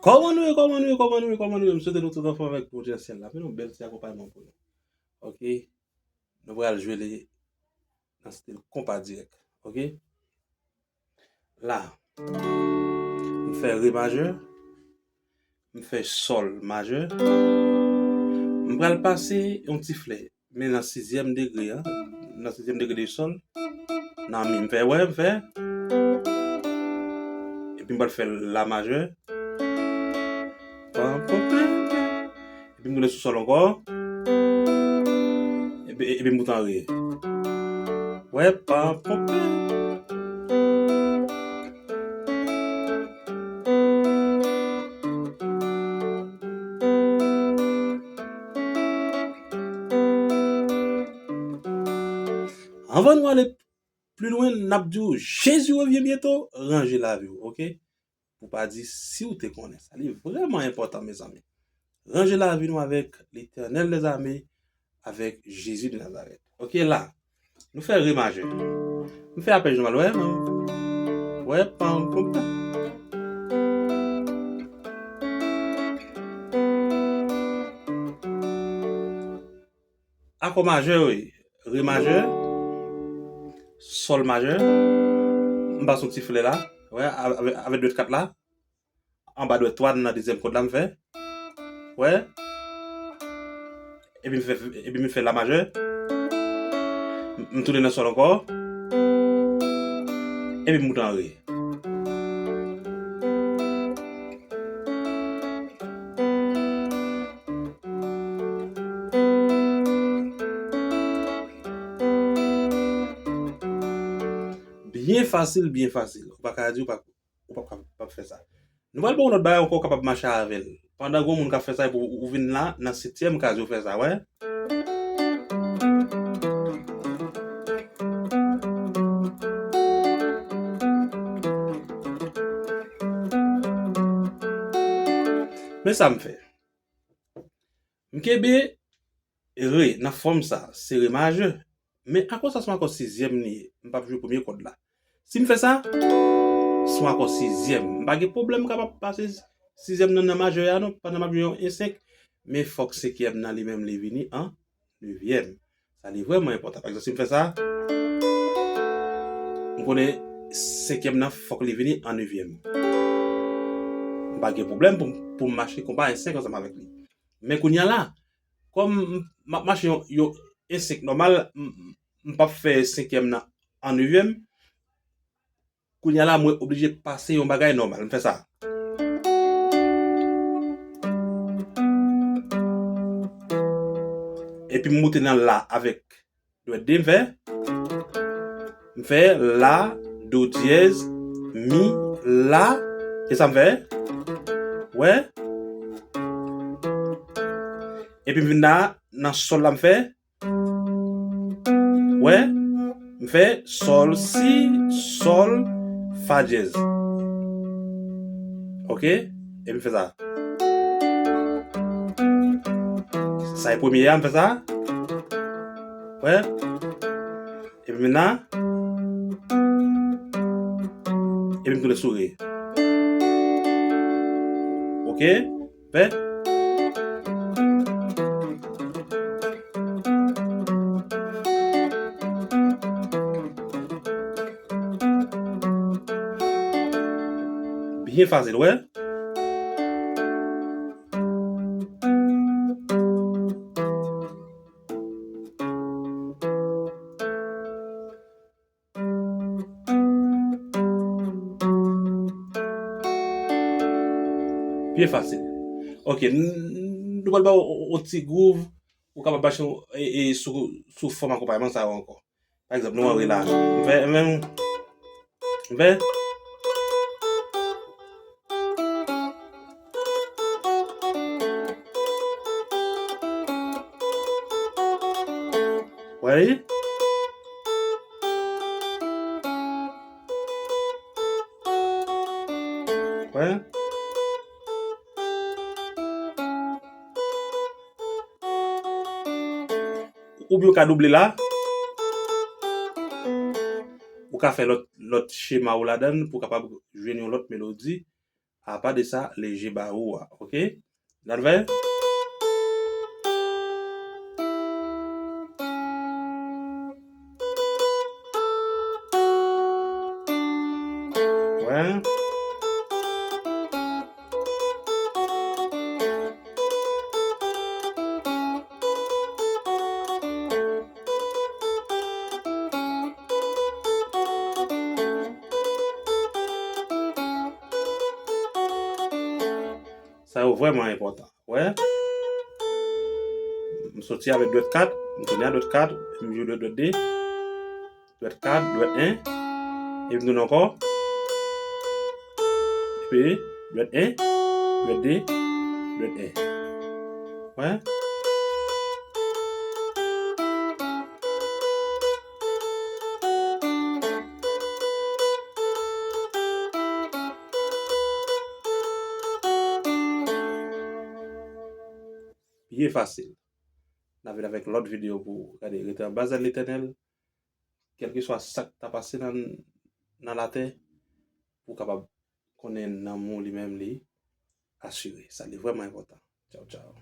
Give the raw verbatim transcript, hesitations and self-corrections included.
Kòman nou ye, kòman nou ye, kòman nou ye, kòman nou ye? M swete nou tout anfòm avèk Bondye nan syèl la. Men yon bèl ti akonpayman pou nou. Ok? Nou pral jwe li nan stil konpa dirèk. Ok? La, m fè re majè, m fè sòl majè. M pral pase yon ti flè, men nan sizyèm degre a, nan sizyèm degre de sòl, nan mi, m fè, wè, m fè. Epi m pral fè la majè. Pam, pam, pam, pam. Epi m tounen sou sòl ankò. Epi, epi m tounen an re. Wè, pa, pa, pa. Anvan nou ale pli lwen, n ap di w, Jezi revyen byento, ranje lavi w, ok? Pou pa di si w te konnen sa. Li vrèman enpòtan, mezanmi. Ranje lavi nou avèk Letènèl dèzame, avèk Jezi de Nazarèt. Ok, la, nou fè re majè. M fè apèj nòmal, wè, non? Wè, pam, pam, pam. Akò majè, wi. Re majè, sòl majè. M pase yon ti flè la. Wè, avè-, avèk dwèt kat la. Anba dwèt twa nan dezyèm kòd la, m fè. Wè. Epi m fè, epi m fè la majè. M, m tounen nan sòl ankò. Epi m moute an re. Byen fasil, byen fasil. Ou pa ka di ou pa, ou p ap ka, p ap fè sa. Nou pral ba w yon lòt bagay ankò, ou kapab mache avè l. Pandan gen yon moun k ap fè sa, epi ou, ou vin la, nan setyèm kaz yo fè sa, wè. Men sa m fè. M kenbe re nan fòm sa, se re majè. Men akò sa se yon akò sizyèm li ye. M p ap jwe premye kòd la. Si m fè sa, se yon akò sizyèm. M pa gen pwoblèm, m kapab pase sizyèm nan nan majè a non, pandan m ap jwe yon e senk. Men fòk senkyèm nan li menm li vini an nevyèm. Sa li vrèman enpòtan. Pa egzanp, si m fè sa, m konnen senkyèm nan fòk li vini an nevyèm. M pa gen pwoblèm pou, pou m mache konpa e senk ansanm avèk li. Men kounye a la, kòm m, m ap mache yon, yon e senk nòmal, m, m p ap fè senkyèm nan an nevyèm. Kounye a la, mwen oblije pase yon bagay nòmal. M fè sa. Epi m moute nan la avèk dwèt de, m fè. M fè la, do dyèz, mi, la. E sa m fè. Wè. Epi m vin la, nan sòl la m fè. Wè, m fè sòl, si, sòl, fa dyèz. Ok? Epi m fè sa. Sa e premye a, m fè sa. Wè. Epi m vin la. Epi m tounen sou re. Ok? Fè. Byen fasil, wè. Byen fasil. Ok, n-, n-, nou pral ba w yon ti gwouv, ou kapab mache, e, e, sou, sou fòm akonpayman sa yo ankò. Pa egzanp, nou antre la. M fè, m fè, m fè. Wè li? Wè. Oubyen ou ka double la. Ou ka fè lòt, lòt chema ou ladan l pou w kapab jwenn yon lòt melodi. Apa de sa, leje ba ou a, oke? N al fè. Wè. Sa yo vrèman enpòtan. Wè? M soti avèk dwèt kat, m tounen a dwèt kat, m jwe dwèt, dwèt de, dwèt kat, dwèt en, epi m tounen ankò, epi dwèt en, dwèt de, dwèt en. Wè? Byen fasil. N a vin avèk lòt videyo pou w gade. Rete anba zèl Letènèl, kèlkeswa sa k ta pase nan, nan latè, pou w kapab konnen nanm ou li menm li asire. Sa li vrèman enpòtan. Tchaw, tchaw.